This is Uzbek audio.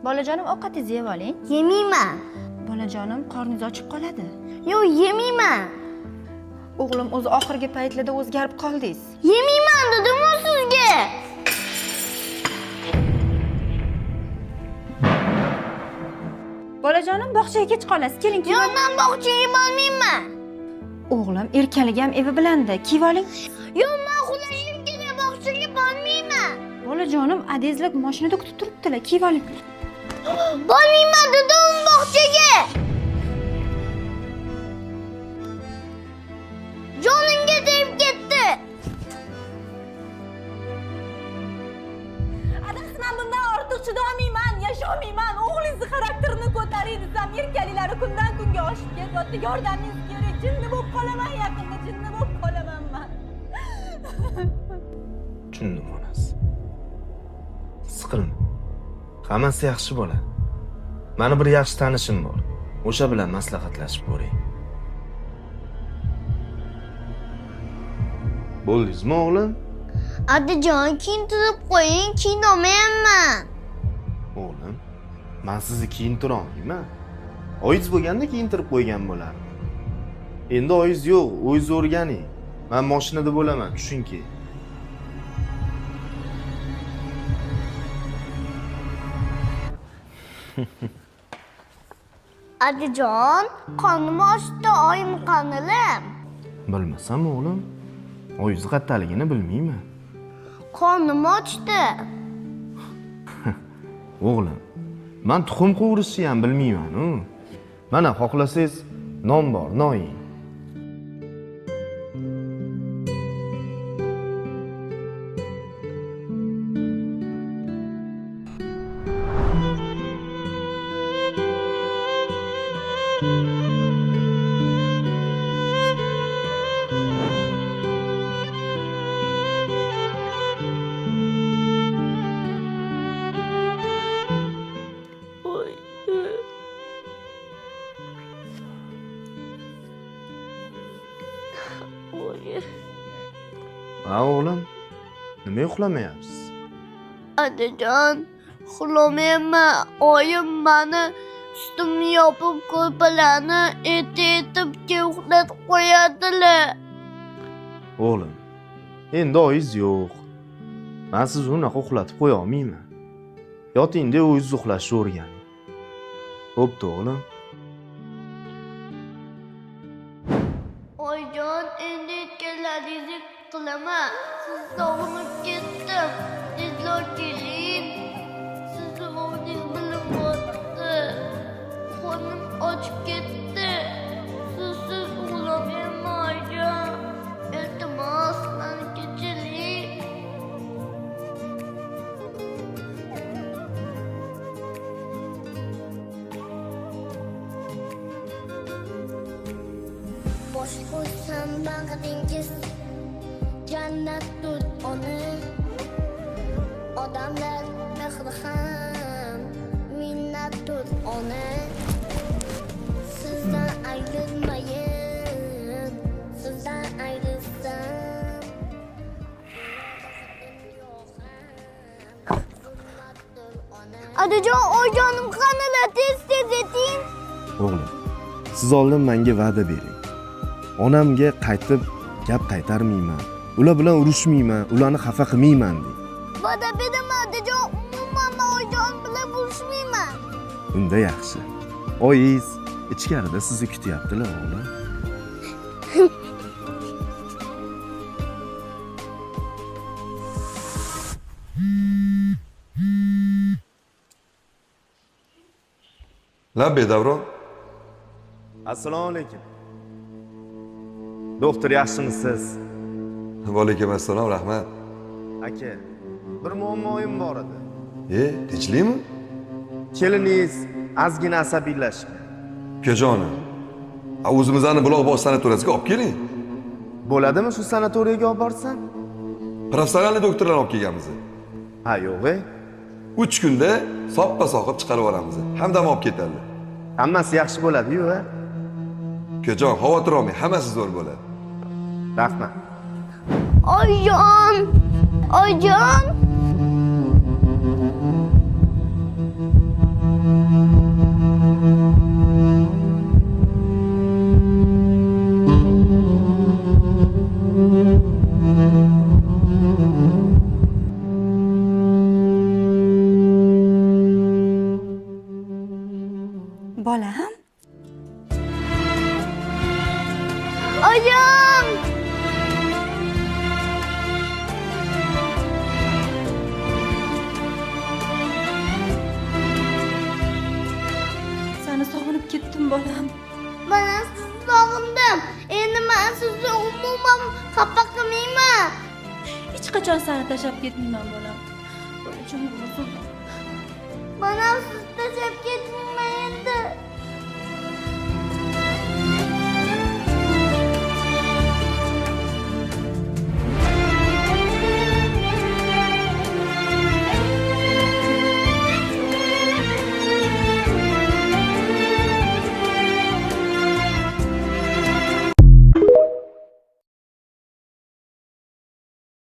Bolajonim, ovqatingizni yeb oling. Yemayman. Bolajonim, qorningiz ochib qoladi. Yo'q, yemayman. O'g'lim, o'zi oxirgi paytlarda o'zgarib qoldingiz. Yemayman dedim-ku sizga. Bolajonim, bog'chaga kech qolasiz. Keling, kiyib. Yo'q, men bog'chaga bormayman. O'g'lim, erkaligi ham evi bilanda. Kiyib oling. Yo'q, men uxlashim kerak, bog'chaga bormayman. Bolajonim, adezlik mashinada kutib turibdilar. Kiyib oling. Bormayman dedim bog'chaga. Jonimga tegib ketdi. Adasi, men bundan ortiq chidolmayman, yasholmayman. O'g'lingizni xarakterini ko'taring desam, erkaliklari kundan kunga oshib ketyapti. Yordamingiz kerak. Jinni bo'lib qolaman yaqinda, jinni bo'lib qolaman men. Tushundim, onasi. Siqilma. Hammasi yaxshi bo'ladi. Mani bir yaxshi tanishim bor. O'sha bilan maslahatlashib ko'ring. Bo'ldingizmi, o'g'lim? Adajon, kiyintirib qo'ying, kiyinolmayapman. O'g'lim, men sizni kiyintira olmayman. Oyingiz bo'lganda kiyintirib qo'ygan bo'lardim. Endi oyingiz yo'q, o'zingiz o'rganing. Men mashinada bo'laman, tushunki. Adajon, qornim ochdi, oyim qanilim. Bilmasam, o'g'lim, oyingiz qattaligini bilmayman. Qornim ochdi. O'g'lim, men tuxum qovurishni ham bilmayman-u. Mana xohlasangiz non bor, non yeng. Ha, o'g'lim, nima uxlamayapsiz? Adajon, uxlamayapman. Oyim meni ustimni yopib, ko'rpalarni etib uxlatib qo'yadilar. O'g'lim, endi oyingiz yo'q. Men sizni unaqa uxlatib qo'ya olmayman. Yoting-da, o'zingiz uxlashni o'rganing. Bo'pti, o'g'lim. Oyijon, endi aytganlaringizni qilaman. Sizni sog'inib ketdim. Tezroq keling. Sizni o'g'lingiz bilinmayapti. Qornim ochib ketdi. Sizsiz uxlamayman, oyijon. Iltimos, meni kechiring. Bosh qo'ysam bag'ringiz jannatdur ona. Odamlar mehri ham minnatdur ona. Sizdan ayrilmayin, sizdan ayrilsam Adajon, oyijonim qanilar, tez-tez eting. O'g'lim, siz oldin menga va'da bering. Onamga qaytib gap qaytarmayman, ular bilan urushmayman, ularni xafa qilmayman deng. Va'da beraman, adajon, umuman men oyijonim bilan urushmayman. Unda yaxshi. Oyingiz ichkarida sizni kutyaptilar, o'g'lim. Labbay, Davron. Assalomu alaykum. Doktor, yaxshimisiz? Va alaykum assalom, rahmat. Aka, bir muammoyim bor edi. Tinchlikmi? Keliningiz ozgina asabiylashgan. Ukajonim, o'zimizni Buloqbosh sanatoriyasiga olib keling. Bo'ladimi shu sanatoriyaga olib borsam? Professional doktorlarni olib kelganmiz. Ha, yo'q-e. 3 kunda soppa-sog'ib chiqarib yuboramiz. Ham dam olib ketadi. Hammasi yaxshi bo'ladi-yu, a? Ukajon, xavotir olmang, hammasi zo'r bo'ladi. Rahmat. Oyijon, oyijon. Bolam. Oyim! Seni sog'inib ketdim bolam. Mana sizni sog'indim. Endi men sizni umuman xafa qilmayman. Hech qachon seni tashlab ketmayman bolam. Bolajonim o'zim. Mana sizni tashlab ketmayman.